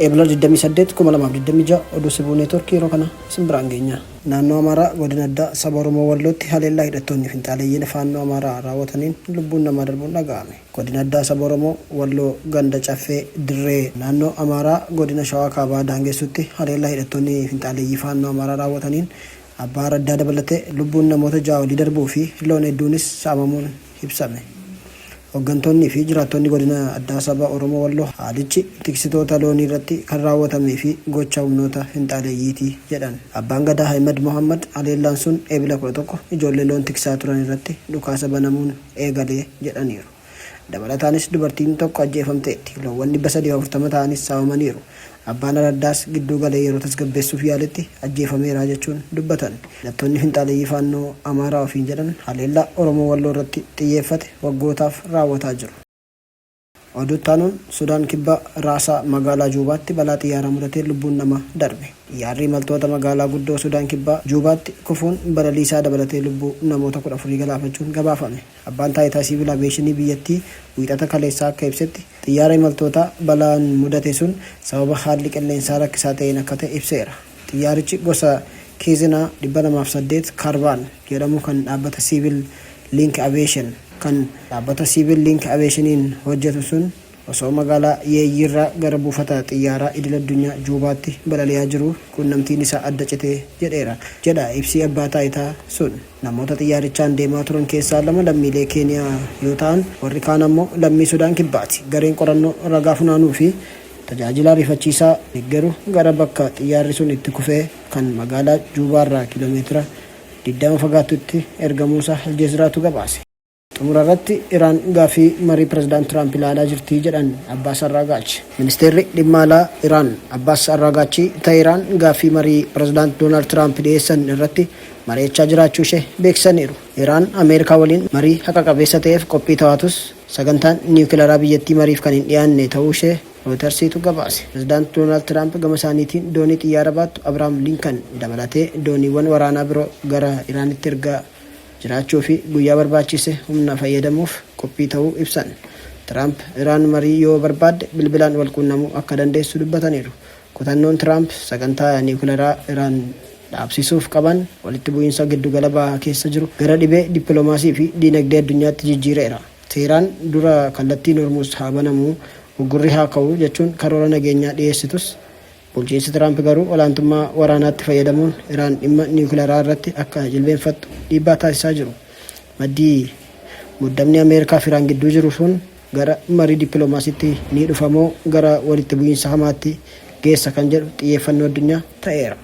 Eebla 28, 2026 oduu Sibuu Neetworkii yeroo kana isin biraan geenya. Naannoo Amaaraa Godina Addaa Saba Oromoo Wallootti haleellaa hidhattoonni finxaaleeyyiin Faannoo Amaaraa raawwataniin lubbuun namaa darbuun dhaga'ame. Godina Addaa Saba Oromoo Walloo ganda Caffee Dirree naannoo Amaaraa Godina Shawaa Kaabaa daangessutti haleellaa hidhattoonni finxaaleeyyii Faannoo Amaaraa raawwataniin abbaa araddaa dabalatee lubbuun namoota 6 olii darbuu fi loon hedduunis saamamuun ibsame. Hoggantoonnii fi jiraattonni Godina Addaa Saba Oromoo Walloo haalichi tiksitoota loonii irratti kan raawwatamee fi gocha humnoota finxaaleeyyiiti jedhan. Abbaan Gadaa Ahimad Mohaammad haleellaan sun Eebila 11 ijoollee loon tiksaa turan irratti dhukaasa banamuun eegale jedhaniiru. Dabalataanis dubartiin tokko ajjeefamteetti. Loowwan 340 ta'anis saamamaniiru. Abbaan araddaas gidduu galee yeroo tasgabbeessuuf yaaletti ajjeefameera jechuun dubbatan. Hidhattoonni finxaaleyyii Faannoo Amaaraa ofiin jedhan haleellaa Oromoo Walloo irratti xiyyeeffate waggootaaf raawwataa jiru. Oduu itti aanuun Sudaan Kibba Raasaa magaalaa Juubaatti balaa xiyyaaraa mudateen lubbuun nama darbe. Xiyyaarri imaltoota magaalaa guddoo Sudaan Kibbaa Juubaatti kufuun balaliisaa dabalatee lubbuu namoota 14 galaafachuun gabaafame. Abbaan Taayitaa Siivil Aviyeeshinii biyyattii Wiixata kaleessaa akka ibsetti, xiyyaara imaltootaa balaan mudate sun sababa haalli qilleensaa rakkisaa ta'een akka ta'e ibseera. Xiyyaarichi gosa Keezinaa 208 Kaarvaan jedhamu kan dhaabbata Siivil Link Aviation kan dhaabbata Siivil Link Aviationiin hojjetu sun osoo magaalaa Yeeyyiirraa gara buufata xiyyaaraa idil-addunyaa Juubaatti balali'aa jiruu quunnamtiin isaa adda cite jedheera jedha ibsi abbaa taayitaa sun. Namoota xiyyaarichaan deemaa turan keessaa 2 lammiilee Keeniyaa yoo ta'an, warri kaan ammoo lammii Sudaan Kibbaati. Gareen qorannoo, ragaa funaanuu fi tajaajila ariifachiisaa deggeru gara bakka xiyyaarri sun itti kufee kan magaalaa Juubaarraa kiiloomeetira 20 fagaattutti ergamuusaa Aljeeziraatu gabaase. Xumurarratti Iraan gaaffii marii Pirezidaant Tiraamp ilaalaa jirti jedhan Abbaas Arraagaachi. Ministeerri Dhimma Alaa Iraan Abbaas Arraagaachi Tahiraan gaaffii marii Pirezidaant Doonaald Tiraamp dhiyeessan irratti mari'achaa jiraachuu ishee beeksisaniiru. Iraan Ameerikaa waliin marii haqa qabeessa ta'eef qophii ta'aatus sagantaan niwukilaraa biyyattii mariif kan hin dhiyaanne ta'uu ishee Rooytarsiitu gabaase. Pirezidaant Doonaald Tiraamp gama isaaniitiin doonii xiyyaara baattu Abrahaam Linkan dabalatee dooniiwwan waraanaa biroo gara Iraanitti ergaa jiraachuu fi guyyaa barbaachise humna fayyadamuuf qophii ta'uu ibsan. Tiraamp Iraan marii yoo barbaadde bilbilaan wal quunnamuu akka dandeessu dubbataniiru. Kutannoon Tiraamp sagantaa niwukilaraa Iraan dhaabsisuuf qaban walitti bu'iinsa Giddugala Bahaa keessa jiru gara dhibee dippilomaasii fi diinagdee addunyaatti jijjiireera. Teeraan dura kallattiin Hormuuz haa banamu, uggurri haa ka'u jechuun karoora nageenyaa dhiyeessitus, Bulchiinsi Tiraamp garuu olaantummaa waraanaatti fayyadamuun Iraan dhimma niwukilaraa irratti akka jilbeenfattu dhiibbaa taasisaa jiru. Maddii muddamni Ameerikaa fi Iraan gidduu jiru sun gara marii dippilomaasiitti ni dhufamoo gara walitti bu'iinsa hamaatti geessa kan jedhu xiyyeeffannoo addunyaa ta'eera.